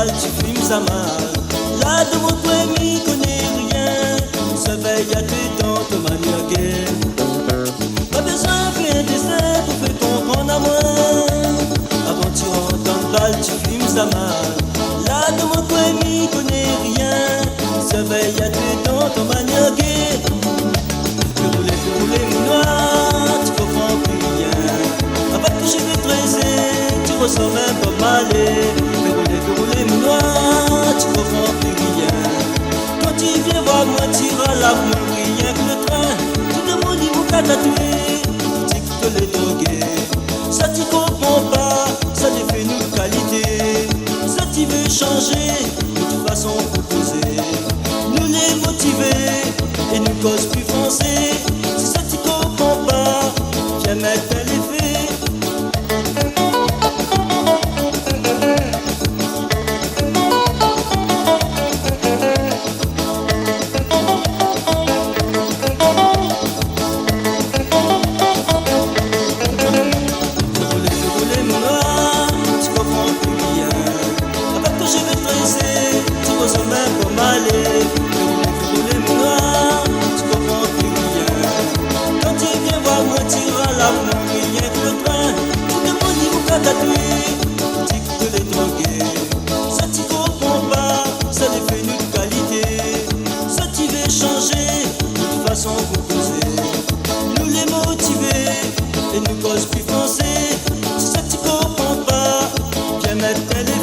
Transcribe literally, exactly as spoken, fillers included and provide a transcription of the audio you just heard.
Ti fim sa mal. La domoun, mi koné rien. Sèrvèy até dan ton manièr gèr. Pa bezoin fé in désin pou fé konprann amoin. Avan ti rant dan bal, ti fim sa mal. La domoun, mi koné rien. Sèrvèy até dan ton manièr gèr. Fé roulé, fé roulé, mon noir, ti konpran pli rien. Avèk tou shové trésé, ti rosanm in Bob Marley. Fé roulé, fé roulé, mon noir, ti konpran pli rien. Kan ti vien voir moin, ti ralav moin rienk lo trin. Tout domoun i mouka tatoué, i di ke lé drogé. Sa ti konpran pa, sa lé fé nou kalité. Sa ti vé shanjé, de tout fason konpozé. Nou lé motivé é nou koz pli fransé. Si sa ti konpran pa, vien mèt in léfé. Fé roulé, fé roulé, mon noir, ti konpran pli rien. Avèk ton shové trésé, ti rosanm in Bob Marley. Fé roulé, fé roulé, mon noir, ti konpran pli rien. Kan ti vien voir moin, ti ralav moin rienk lo trin. Tout domoun i mouka tatoué, i di ke lé drogé. Sa ti konpran pa, sa lé fé nou kalité. Sa ti vé shanjé, de tout fason konpozé. Nou lé motivé é nou koz pli fransé. Si sa ti konpran pa, vien mèt in